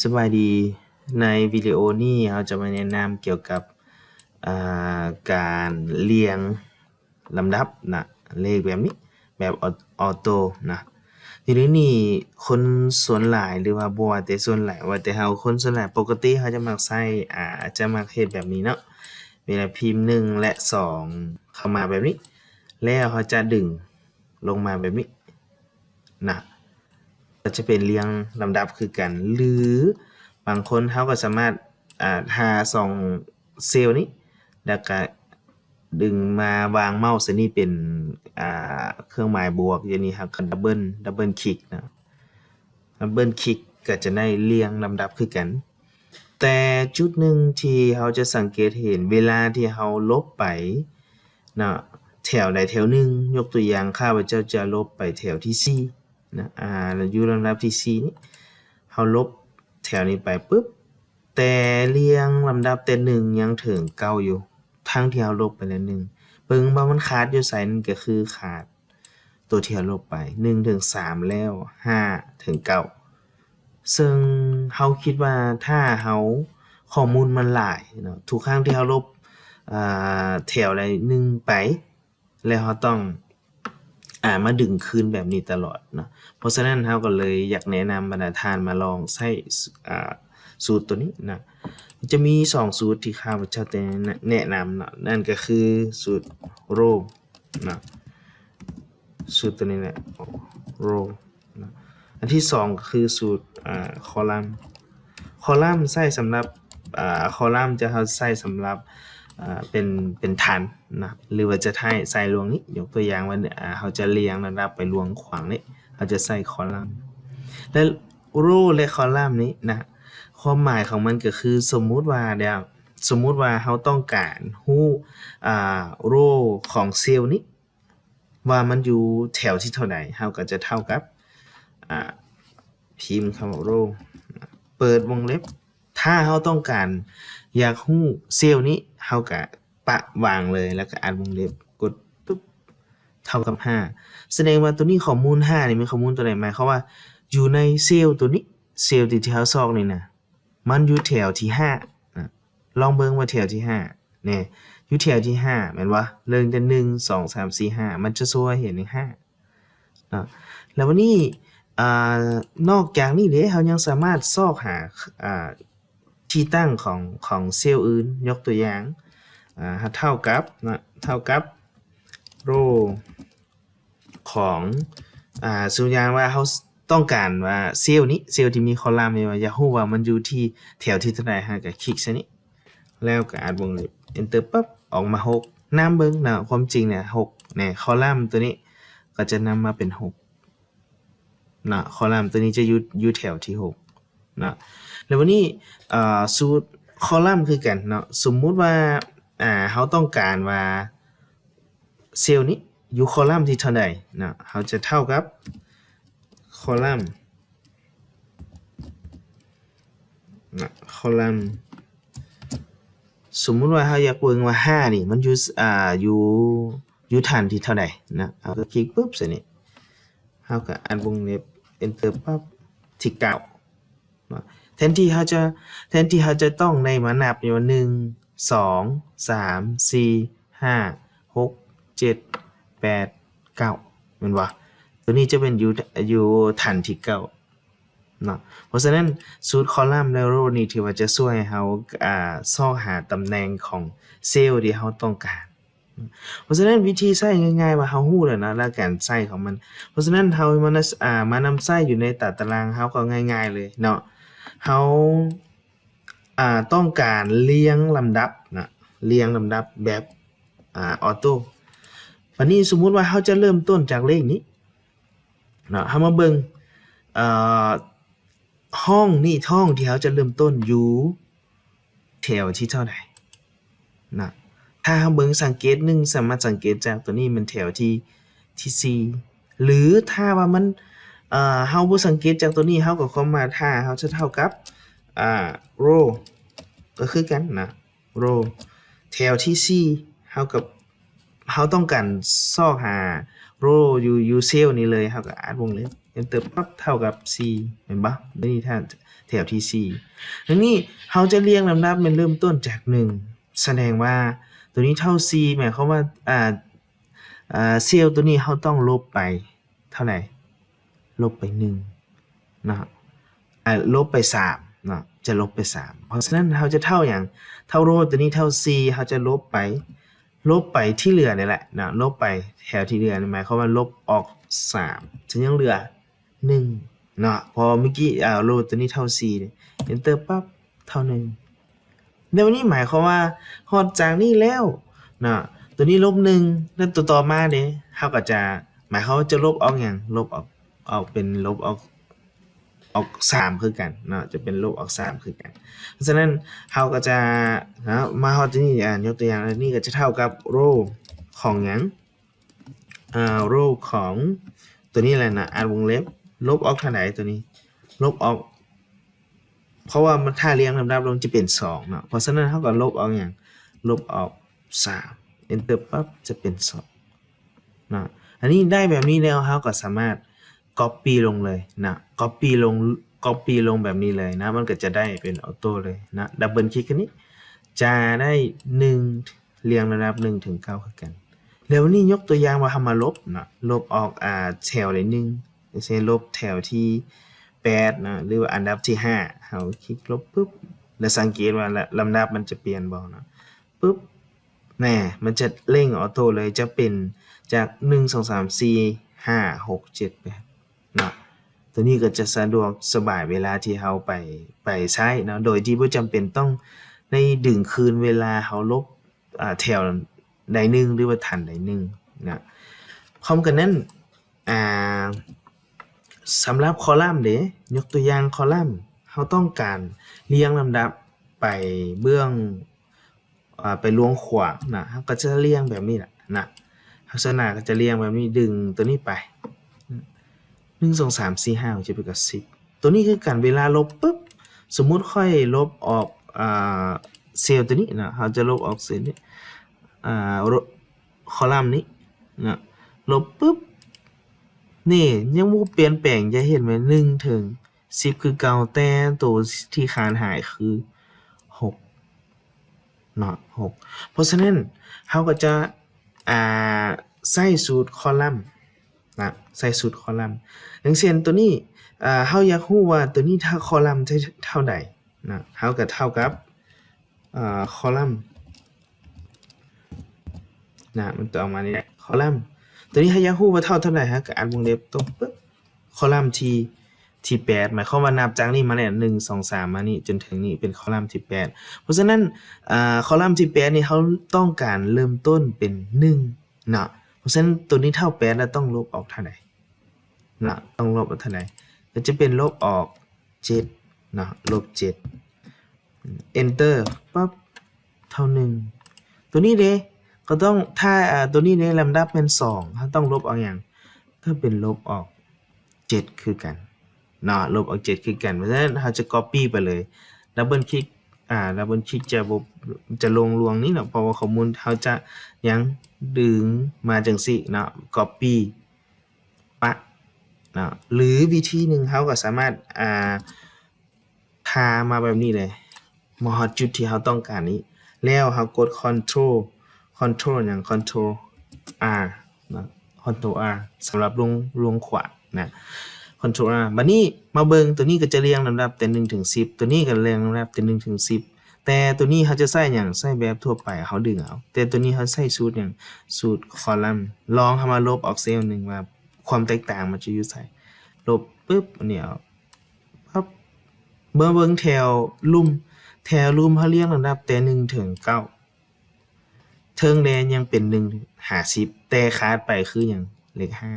ສະບາຍດີ, ໃນວິດີໂອນີ້ເຮົາຈະມາແນະນຳກ່ຽວກັບ ອາ ການລຽງລຳດັບນະ ເລກແບບນີ້ ແບບອອ ອອໂຕ້ນະ. ຢູ່ໃນນີ້ຄົນສ່ວນຫຼາຍ ຫຼືວ່າບໍ່ວ່າແຕ່ສ່ວນຫຼາຍ ວ່າແຕ່ເຮົາ ຄົນສ່ວນຫຼາຍປົກກະຕິເຮົາຈະມັກໃຊ້ ອາ ຈະມັກເຮັດແບບນີ້ເນາະ. ເວລາພິມໜຶ່ງ ແລະ ສອງ ເຂົ້າມາແບບນີ້ ແລ້ວເຮົາຈະດຶງລົງມາແບບນີ້ນະ ກໍຈະເປັນລຽງລຳດັບຄືກັນ ຫຼື ບາງຄົນເຮົາກໍສາມາດ ອາ ຫາສອງເຊວນີ້ ແລ້ວກະດຶງມາວາງເມົາສ໌ໃສ່ນີ້ເປັນ ອາ ເຄື່ອງໝາຍບວກ ຢ່າງນີ້ເຮົາກໍດັບເບິນ ດັບເບິນຄລິກນະ ດັບເບິນຄລິກກໍຈະໄດ້ລຽງລຳດັບຄືກັນ. ແຕ່ຈຸດໜຶ່ງທີ່ເຮົາຈະສັງເກດເຫັນ ເວລາທີ່ເຮົາລົບໄປເນາະ ແຖວໃດແຖວໜຶ່ງ, ຍົກຕົວຢ່າງ ຂ້າພະເຈົ້າຈະລົບໄປແຖວທີສີ່ນະ ອາ ຢູ່ລຳດັບທີສີ່ນີ້ ເຮົາລົບແຖວນີ້ໄປປຶບ ແຕ່ລຽງລຳດັບແຕ່ໜຶ່ງຍັງເຖິງເກົ້າຢູ່ ທັງທີ່ເຮົາລົບໄປແລ້ວໜຶ່ງ ເບິ່ງວ່າມັນຂາດຢູ່ໃສ ນັ້ນກໍຄືຂາດໂຕທີ່ເຮົາລົບໄປ ໜຶ່ງເຖິງສາມ ແລ້ວຫ້າເຖິງເກົ້າ. ເຊິ່ງເຮົາຄິດວ່າຖ້າເຮົາ ຂໍ້ມູນມັນຫຼາຍເນາະ ທຸກຄັ້ງທີ່ເຮົາລົບ ອາ ແຖວໃດໜຶ່ງໄປ ແລ້ວເຮົາຕ້ອງ ອາ ມາດຶງຄືນແບບນີ້ຕະຫຼອດເນາະ. ເພາະສະນັ້ນເຮົາກໍເລີຍຢາກແນະນຳບັນດາທ່ານມາລອງໃຊ້ ອາ ສູດໂຕນີ້ນະ. ຈະມີສອງສູດທີ່ຂ້າພະເຈົ້າຈະແນະນຳເນາະ ນັ້ນກໍຄືສູດໂຣນະ ສູດໂຕນີ້ແຫຼະ ໂຣນະ. ອັນທີສອງກໍຄືສູດ ອາ ຄໍລັມ. ຄໍລັມໃຊ້ສຳລັບ ອາ ຄໍລັມຈະ ເຮົາໃຊ້ສຳລັບ ອາ ເປັນ ເປັນຖັນນະ ຫຼືວ່າຈະໃຫ້ໃສ່ລວງນີ້ ຍົກຕົວຢ່າງວ່າ ອາ ເຮົາຈະລຽງລຳດັບໄປລວງຂວາງນີ້ ເຮົາຈະໃສ່ຄໍລັມ ແລະ ໂຣ ແລະ ຄໍລັມນີ້ນະ ຄວາມໝາຍຂອງມັນກໍຄື ສົມມຸດວ່າເດ້ ສົມມຸດວ່າເຮົາຕ້ອງການຮູ້ ອາ ໂຣຂອງເຊວນີ້ ວ່າມັນຢູ່ແຖວທີ່ເທົ່າໃດ ເຮົາກໍຈະເທົ່າກັບ ອາ ພິມຄຳວ່າໂຣ ເປີດວົງເລັບ. ຖ້າເຮົາຕ້ອງການຢາກຮູ້ເຊວນີ້ ເຮົາກະປະວາງເລີຍ ແລ້ວກະອັດວົງເລັບ ກົດປຶບ ເທົ່າກັບຫ້າ. ສະແດງວ່າໂຕນີ້ ຂໍ້ມູນຫ້ານີ້ແມ່ນຂໍ້ມູນໂຕໃດ? ໝາຍຄວາມວ່າຢູ່ໃນເຊວໂຕນີ້ ເຊວທີ່ ທີ່ເຮົາຊອກນີ້ນະ ມັນຢູ່ແຖວທີຫ້ານະ. ລອງເບິ່ງວ່າແຖວທີຫ້າແນ່ ຢູ່ແຖວທີຫ້າແມ່ນບໍ່? ເລີ່ມແຕ່ໜຶ່ງ ສອງ ສາມ ສີ່ ຫ້າ ມັນຈະໂຊໃຫ້ເຫັນເລີຍຫ້າເນາະ. ແລ້ວບັດນີ້ ອາ ນອກຈາກນີ້ເດ້ ເຮົາຍັງສາມາດຊອກຫາ ອາ ທີ່ຕັ້ງຂອງ ຂອງເຊວອື່ນ ຍົກຕົວຢ່າງ ອາ ເທົ່າກັບນະ ເທົ່າກັບໂຣຂອງ ອາ ສົມມຸດຢ່າງວ່າເຮົາຕ້ອງການວ່າເຊວນີ້ ເຊວທີ່ມີຄໍລັມນີ້ ວ່າຢາກຮູ້ວ່າມັນຢູ່ທີ່ແຖວທີ່ເທົ່າໃດ ເຮົາກໍຄລິກໃສ່ນີ້ ແລ້ວກໍອັດວົງເລັບ ເອັນເຕີ ປັບ ອອກມາຫົກ. ນຳເບິ່ງນະ ຄວາມຈິງນະ ຫົກແນ່ ຄໍລັມໂຕນີ້ກໍຈະນຳມາເປັນຫົກນະ ຄໍລັມໂຕນີ້ຈະຢູ່ ຢູ່ແຖວທີຫົກນະ. ແລ້ວບັດນີ້ ເອີ ສູດຄໍລັມຄືກັນເນາະ ສົມມຸດວ່າ ອາ ເຮົາຕ້ອງການວ່າເຊວນີ້ຢູ່ຄໍລັມທີເທົ່າໃດເນາະ ເຮົາຈະເທົ່າກັບຄໍລັມ ນະ ຄໍລັມ ສົມມຸດວ່າເຮົາຢາກເບິ່ງວ່າຫ້ານີ້ມັນຢູ່ ອາ ຢູ່ ຢູ່ຖັນທີເທົ່າໃດນະ ເຮົາກໍຄລິກປຶບໃສ່ນີ້ ເຮົາກໍອັດວົງເລັບ ເອັນເຕີ ປັບ ທີເກົ້າເນາະ. ແທນທີ່ເຮົາຈະ ແທນທີ່ເຮົາຈະຕ້ອງໄດ້ມານັບຢູ່ວ່າ ໜຶ່ງ ສອງ ສາມ ສີ່ ຫ້າ ຫົກ ເຈັດ ແປດ ເກົ້າ ແມ່ນບໍ່? ໂຕນີ້ຈະເປັນຢູ່ ຢູ່ຖັນທີເກົ້າ ເນາະ. ເພາະສະນັ້ນ ສູດຄໍລັມ ແລະ ໂຣນີ້ຖືວ່າຈະຊ່ວຍໃຫ້ເຮົາ ອາ ຊອກຫາຕຳແໜ່ງຂອງເຊວທີ່ເຮົາຕ້ອງການ. ເພາະສະນັ້ນ ວິທີໃຊ້ງ່າຍໆ ວ່າເຮົາຮູ້ແລ້ວເນາະ ແລ້ວການໃຊ້ຂອງມັນ. ເພາະສະນັ້ນ ເຮົາມາ ອາ ມານຳໃຊ້ຢູ່ໃນຕາຕະລາງເຮົາກໍງ່າຍໆ ເລີຍເນາະ. ເຮົາ ອາ ຕ້ອງການລຽງລຳດັບນະ ລຽງລຳດັບແບບ ອາ ອອໂຕ້. ບາດນີ້ສົມມຸດວ່າເຮົາຈະເລີ່ມຕົ້ນຈາກເລກນີ້ເນາະ ເຮົາມາເບິ່ງ ເອີ ຫ້ອງນີ້ ຫ້ອງທີ່ເຮົາຈະເລີ່ມຕົ້ນຢູ່ແຖວທີເທົ່າໃດນະ. ຖ້າເຮົາເບິ່ງ ສັງເກດ ໜຶ່ງ ສາມາດສັງເກດຈາກໂຕນີ້ແມ່ນແຖວທີ ທີສີ່ ຫຼື ຖ້າວ່າມັນ ເອີ ເຮົາບໍ່ສັງເກດຈາກໂຕນີ້ ເຮົາກໍຄວາມໝາຍ ຖ້າເຮົາຈະເທົ່າກັບ ອາ ໂຣ ກໍຄືກັນນະ ໂຣ ແຖວທີສີ່ ເຮົາກໍ ເຮົາຕ້ອງການຊອກຫາໂຣຢູ່ ຢູ່ເຊວນີ້ເລີຍ ເຮົາກໍອັດວົງເລັບ Enter ປັບ ເທົ່າກັບສີ່ ແມ່ນບໍ່? ຕົວນີ້ແຖວທີສີ່. ທີນີ້ເຮົາຈະລຽງລຳດັບແມ່ນເລີ່ມຕົ້ນຈາກໜຶ່ງ ສະແດງວ່າຕົວນີ້ເທົ່າສີ່ ໝາຍຄວາມວ່າ ອ່າ ອ່າ ເຊວຕົວນີ້ເຮົາຕ້ອງລົບໄປເທົ່າໃດ? ລົບໄປໜຶ່ງເນາະ ອ່າ ລົບໄປສາມເນາະ ຈະລົບໄປສາມ. ເພາະສະນັ້ນເຮົາຈະເທົ່າຫຍັງ? ເທົ່າໂຣຕົວນີ້ເທົ່າສີ່ ເຮົາຈະລົບໄປ ລົບໄປທີ່ເຫຼືອນີ້ແຫຼະເນາະ ລົບໄປແຖວທີ່ເຫຼືອນີ້ ໝາຍຄວາມວ່າລົບອອກສາມ ຈະຍັງເຫຼືອໜຶ່ງເນາະ ເພາະເມື່ອກີ້ ອ່າ ໂຣຕົວນີ້ເທົ່າສີ່ Enter ປັບ ເທົ່າໜຶ່ງ. ແລ້ວນີ້ໝາຍຄວາມວ່າຮອດຈາກນີ້ແລ້ວເນາະ ຕົວນີ້ລົບໜຶ່ງ ແລ້ວຕົວຕໍ່ມາເດ ເຮົາກໍຈະ ໝາຍຄວາມວ່າຈະລົບອອກຫຍັງ? ລົບອອກ ອອກເປັນລົບອອກ ອອກສາມຄືກັນເນາະ ຈະເປັນລົບອອກສາມຄືກັນ. ເພາະສະນັ້ນເຮົາກໍຈະເນາະ ມາຮອດທີ່ນີ້ ອ່າ ຍົກຕົວຢ່າງ ອັນນີ້ກໍຈະເທົ່າກັບໂຣຂອງຫຍັງ? ອ່າ ໂຣຂອງຕົວນີ້ແຫຼະນະ ອັດວົງເລັບ ລົບອອກເທົ່າໃດຕົວນີ້? ລົບອອກ ເພາະວ່າມັນ ຖ້າລຽງລຳດັບລົງຈະເປັນສອງເນາະ ເພາະສະນັ້ນເຮົາກໍລົບອອກຫຍັງ? ລົບອອກສາມ Enter ປັບ ຈະເປັນສອງເນາະ. ອັນນີ້ໄດ້ແບບນີ້ແລ້ວ ເຮົາກໍສາມາດ Copy ລົງເລີຍນະ Copy ລົງ Copy ລົງແບບນີ້ເລີຍນະ ມັນກໍຈະໄດ້ເປັນ Auto ເລີຍນະ. Double click ອັນນີ້ ຈະໄດ້ໜຶ່ງ ລຽງລຳດັບໜຶ່ງເຖິງເກົ້າຄືກັນ. ແລ້ວນີ້ຍົກຕົວຢ່າງວ່າເຮົາມາລົບເນາະ ລົບອອກ ອ່າ ແຖວໃດໜຶ່ງ ເຊັ່ນ ລົບແຖວທີແປດເນາະ ຫຼືວ່າອັນດັບທີຫ້າ ເຮົາຄລິກລົບປຶບ ແລ້ວສັງເກດວ່າລະ ລຳດັບມັນຈະປ່ຽນບໍ່ເນາະ ປຶບ ແນ່ ມັນຈະເລັ່ງ Auto ເລີຍ ຈະເປັນຈາກ ໜຶ່ງ ສອງ ສາມ ສີ່ ຫ້າ ຫົກ ເຈັດ ແປດ ເນາະ. ຕົວນີ້ກໍຈະສະດວກສະບາຍເວລາທີ່ເຮົາໄປ ໄປໃຊ້ເນາະ ໂດຍທີ່ບໍ່ຈຳເປັນຕ້ອງໄດ້ດຶງຄືນເວລາເຮົາລົບ ອ່າ ແຖວໃດໜຶ່ງ ຫຼືວ່າຖັນໃດໜຶ່ງນະ. ພ້ອມກັນນັ້ນ ອ່າ ສຳລັບຄໍລັມເດ ຍົກຕົວຢ່າງຄໍລັມ ເຮົາຕ້ອງການລຽງລຳດັບໄປເບື້ອງ ອ່າ ໄປລວງຂວານະ ເຮົາກໍຈະລຽງແບບນີ້ລະນະ ເຮົາສ່ວນຫຼາຍກໍຈະລຽງແບບນີ້ ດຶງຕົວນີ້ໄປ ໜຶ່ງ ສອງ ສາມ ສີ່ ຫ້າ ຫົກ ເຈັດ ແປດ ເກົ້າ ສິບ ຕົວນີ້ຄືກັນ ເວລາລົບປຶບ ສົມມຸດຂ້ອຍລົບອອກ ອ່າ ເຊວຕົວນີ້ນະ ເຮົາຈະລົບອອກເຊວນີ້ ອ່າ ຄໍລັມນີ້ນະ ລົບປຶບ ນີ້ຍັງບໍ່ປ່ຽນແປງ ຈະເຫັນແມ່ນ ໜຶ່ງ ເຖິງ ສິບຄືເກົ່າ ແຕ່ໂຕທີ່ຂາດຫາຍຄືຫົກເນາະ ຫົກ. ເພາະສະນັ້ນເຮົາກໍຈະ ອ່າ ໃຊ້ສູດຄໍລັມນະ ໃຊ້ສູດຄໍລັມ ຢ່າງເຊັ່ນໂຕນີ້ ອ່າ ເຮົາຢາກຮູ້ວ່າໂຕນີ້ຖ້າຄໍລັມເທົ່າໃດນະ ເຮົາກໍເທົ່າກັບ ອ່າ ຄໍລັມນະ ມັນຈະອອກມານີ້ແຫຼະ ຄໍລັມ. ຕົວນີ້ເຮົາຢາກຮູ້ວ່າເທົ່າເທົ່າໃດ ເຮົາກໍອັດວົງເລັບຕົງປຶບ ຄໍລັມທີ ທີແປດ ໝາຍຄວາມວ່ານັບຈາກນີ້ມາແລ້ວ ໜຶ່ງ ສອງ ສາມ ມານີ້ຈົນເຖິງນີ້ເປັນຄໍລັມທີແປດ. ເພາະສະນັ້ນ ອ່າ ຄໍລັມທີແປດນີ້ເຮົາຕ້ອງການເລີ່ມຕົ້ນເປັນໜຶ່ງເນາະ ເພາະສະນັ້ນຕົວນີ້ເທົ່າແປດ ແລ້ວຕ້ອງລົບອອກເທົ່າໃດເນາະ ຕ້ອງລົບອອກເທົ່າໃດ ກໍຈະເປັນລົບອອກເຈັດເນາະ ລົບເຈັດ Enter ປັບ ເທົ່າໜຶ່ງ. ຕົວນີ້ເດ ກໍຕ້ອງ ຖ້າ ອ່າ ຕົວນີ້ເດ ລຳດັບແມ່ນສອງ ເຮົາຕ້ອງລົບອອກຫຍັງ? ກໍເປັນລົບອອກເຈັດຄືກັນເນາະ ລົບອອກເຈັດຄືກັນ. ເພາະສະນັ້ນເຮົາຈະ Copy ໄປເລີຍ Double click ອ່າ Double click ຈະບໍ່ ຈະລົງລວງນີ້ເນາະ ເພາະວ່າຂໍ້ມູນເຮົາຈະຍັງດຶງມາຈັ່ງຊີ້ເນາະ Copy ປະເນາະ. ຫຼືວິທີໜຶ່ງ ເຮົາກໍສາມາດ ອ່າ ພາມາແບບນີ້ເລີຍ ມາຮອດຈຸດທີ່ເຮົາຕ້ອງການນີ້ ແລ້ວເຮົາກົດ Control Control ຫຍັງ Control R ນະ Control R ສຳລັບລວງ ລວງຂວານະ Control R. ບັດນີ້ມາເບິ່ງ ຕົວນີ້ກໍຈະລຽງລຳດັບແຕ່ໜຶ່ງເຖິງສິບ ຕົວນີ້ກໍລຽງລຳດັບແຕ່ໜຶ່ງເຖິງສິບ ແຕ່ຕົວນີ້ເຮົາຈະໃຊ້ຫຍັງ? ໃຊ້ແບບທົ່ວໄປ ເຮົາດຶງເອົາ ແຕ່ຕົວນີ້ເຮົາໃຊ້ສູດຫຍັງ? ສູດຄໍລັມ. ລອງເຮົາມາລົບອອກເຊວໜຶ່ງວ່າຄວາມແຕກຕ່າງມັນຈະຢູ່ໃສ? ລົບປຶບ ອັນນີ້ເອົາ ປັບ ເມື່ອເບິ່ງແຖວລຸ່ມ ແຖວລຸ່ມເຮົາລຽງລຳດັບແຕ່ໜຶ່ງເຖິງເກົ້າ ເທິງແດ່ຍັງເປັນໜຶ່ງຫາສິບ ແຕ່ຂາດໄປຄືຫຍັງ? ເລກຫ້າ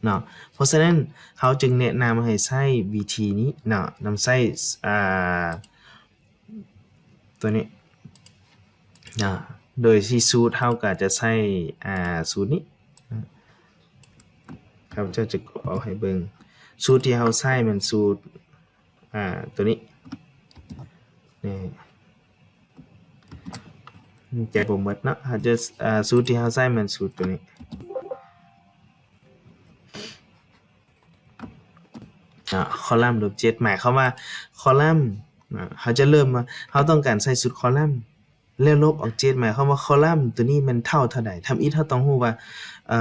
ເນາະ. ເພາະສະນັ້ນເຮົາຈຶ່ງແນະນຳໃຫ້ໃຊ້ວິທີນີ້ເນາະ ນຳໃຊ້ ອ່າ ຕົວນີ້ນະ ໂດຍທີ່ສູດເຮົາກໍຈະໃຊ້ ອ່າ ສູດນີ້ນະ ຂ້າພະເຈົ້າຈະກອກອອກໃຫ້ເບິ່ງ ສູດທີ່ເຮົາໃຊ້ແມ່ນສູດ ອ່າ ຕົວນີ້ ນີ້ ແຈກບໍ່ໝົດເນາະ ເຮົາຈະ ອ່າ ສູດທີ່ເຮົາໃຊ້ແມ່ນສູດຕົວນີ້. ເນາະ ຄອລັມລົບເຈັດ ໝາຍຄວາມວ່າຄອລັມ ເນາະ ເຮົາຈະເລີ່ມວ່າເຮົາຕ້ອງການໃສ່ຊຸດຄອລັມ ແລ້ວລົບອອກເຈັດ ໝາຍຄວາມວ່າຄອລັມຕົວນີ້ແມ່ນເທົ່າເທົ່າໃດ. ທຳອິດເຮົາຕ້ອງຮູ້ວ່າ ເອີ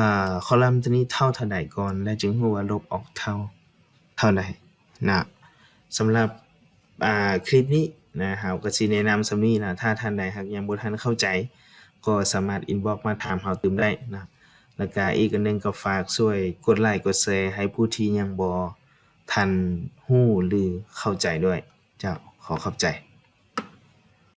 ຄອລັມຕົວນີ້ເທົ່າເທົ່າໃດກ່ອນ ແລ້ວຈຶ່ງຮູ້ວ່າລົບອອກເທົ່າເທົ່າໃດນະ. ສຳລັບ ອ່າ ຄລິບນີ້ນະ ເຮົາກໍຊິແນະນຳສ່ຳນີ້ນະ. ຖ້າທ່ານໃດຫາກຍັງບໍ່ທັນເຂົ້າໃຈ ກໍສາມາດອິນບັອກມາຖາມເຮົາຕື່ມໄດ້ນະ. ແລ້ວກະອີກອັນໜຶ່ງກໍຝາກຊ່ວຍກົດໄລກົດແຊໃຫ້ຜູ້ທີ່ຍັງບໍ່ທັນຮູ້ ຫຼື ເຂົ້າໃຈດ້ວຍ. ເຈົ້າ ຂໍຂອບໃຈ.